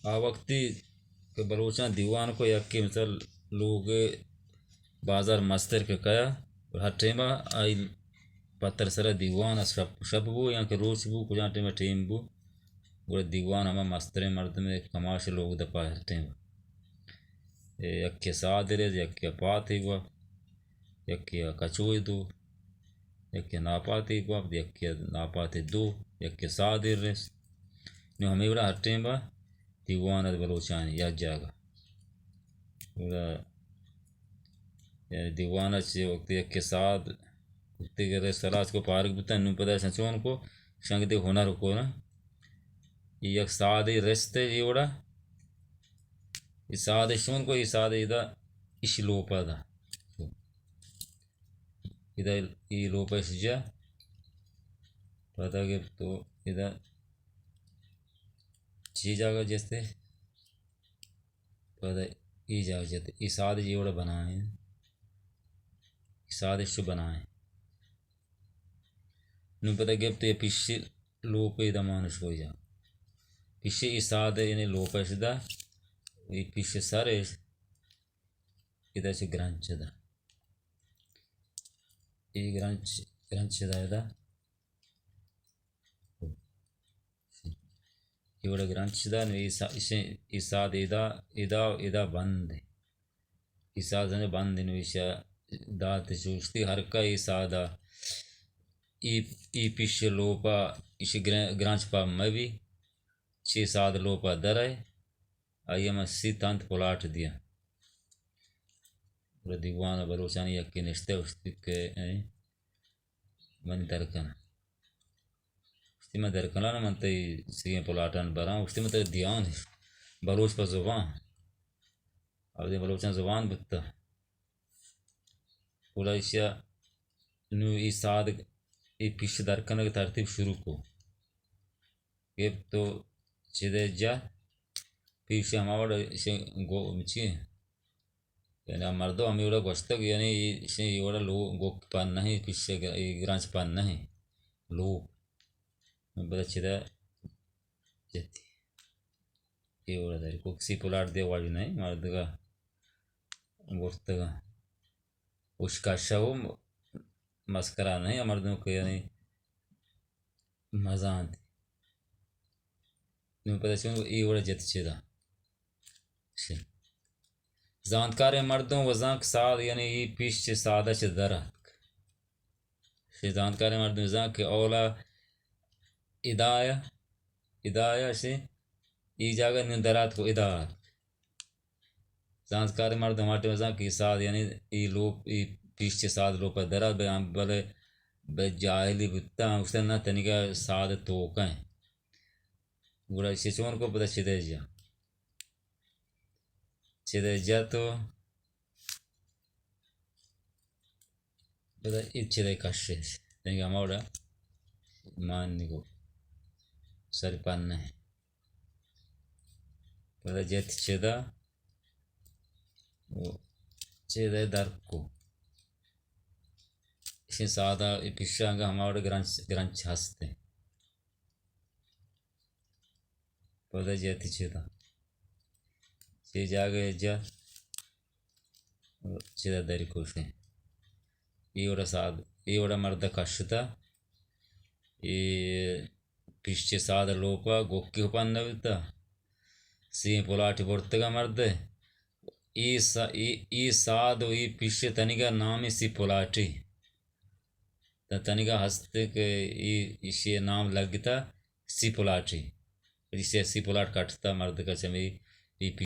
آ وقتی کہ بلوچاں دیوان کو یکے مثال لوگ بازار مستر کہ کیا، ہر ٹیما آئی پتر سرا دیوان ءَ شپ، شپ بو یا کہ روچ بو، کجام ٹیما ٹیم بو، گڑا دیوان ہما مستریں مردمے کماش لوگ دپا ہر ٹیما۔ اے یکے ساد رس، یکے پاتے گوا، یکے کچوئے دو، یکے ناپاتے گوا، یکے ناپاتے دو، یکے سادے رس۔ نو ہمے وڑا ہر ٹیما دیوان ات بلوچانی یک جاگہ۔ گڑا یعنی دیوان ءَ چہ وقتی یکے ساد وقتی کہ رس ہلاس کو پارگ بوتن، نوں پدا اشاں چون کو، اشاں کہ دے ہنر کو نا۔ اے یک سادے رستے اے وڑا، اے سادے شون کو، اے سادے ادا اشی لوپا دا۔ ادا اے لوپا اش جا، پدا گپت تو ادا چی جاگہ جستے؟ پدا اے جاگہ جت، اے ساد اے وڑا بنائیں، اے ساد شو بنائیں۔ نوں پدا گپت اے پیش لوپ اے دمان شو جا۔ پیش اے ساد یعنی لوپ اش دا، اے پیش سر اش، ادا چہ گرنچ دا۔ اے گرنچ، گرنچ دا ادا۔ اے وڑا گرنچ دا، نو اے سا-، اشیں، اے ساد ادا، ادا، ادا بند اے۔ اے ساد زنے بند اے، نو ایشا دات چوشتی ہرکا اے سادا۔ اے، اے پیش لوپا، ایش گرن-، گرنچ پا مبی، چے ساد لوپا درے، آئی ہم سی تنت پلاٹ دیا۔ گڑا دیوان بلوچانی یکے نشتے اشتی کہ، اے، من درکن۔ اشتی من درکنان، من تئی سیئیں پلاٹان براں، اشتی من تئی دیان اش۔ بلوچ پہ زبان۔ آ وھدے بلوچاں زبان بوتہ۔ گڑا ایشیا نوں اے ساد، اے پیش در کنگ ترتیب شروع کو۔ گپت تو چدے جا، پیش ہما وڑ ایشی گو-، چی؟ یعنی آ مردم ہمے وڑا گوشتگ، یعنی ایشی اے وڑا لو-، گوک پن نہیں، پیش گ-، اے گرانچ پن نہیں، لوپ۔ بلے چدا جتی۔ اے وڑا داری کو کسی پلاٹ دے والی نہیں، مردگا گرتگا۔ اشکاشا و مسکرا نہیں، مردم کہ یعنی مزانت۔ نوں پدا چون اے وڑا جت چدا۔ زانتکاریں مردم و زانک ساد، یعنی اے پیش چہ سادا چہ در آتک۔ شے زانتکاریں مردم زانک کہ اولا ادایا، ادایا شے اے جاگہ نوں در آتک و ادا آتک۔ زانتکاریں مردم ہما ٹائم زانت کہ اے ساد، یعنی اے لوپ، اے پیش چہ ساد لوپا درا، بلے، بلے جاہلی بوتاں، گوشتن نہ تنیگا ساد توکا ایں۔ گڑا ایشی چون کو پدا چدے جا۔ چدے جا تو پدا اے چدے کشش۔ تنیگا ہما وڑا مان نگو۔ سر پن نہ۔ پدا جت چدا، و چدے در کو۔ ایشی سادا، اے پیشا انگا ہما وڑا گرنچ، گرنچ ہستے۔ پدا جتی چدا۔ چے جاگہ جا۔ چدا دری کوشیں۔ اے وڑا ساد، اے وڑا مرد کشتا۔ اے پیش چہ ساد لوپا گوکی پن نہ بیتا۔ سی پلاٹی برتگا مردے۔ اے سا-، اے، اے ساد و اے پیش تنیگا نامی سی پلاٹی۔ تا تنیگا ہست کہ اے، ایشی نام لگتا سی پلاٹی۔ ایشی سی پلاٹ کٹتا مردکا چمی اے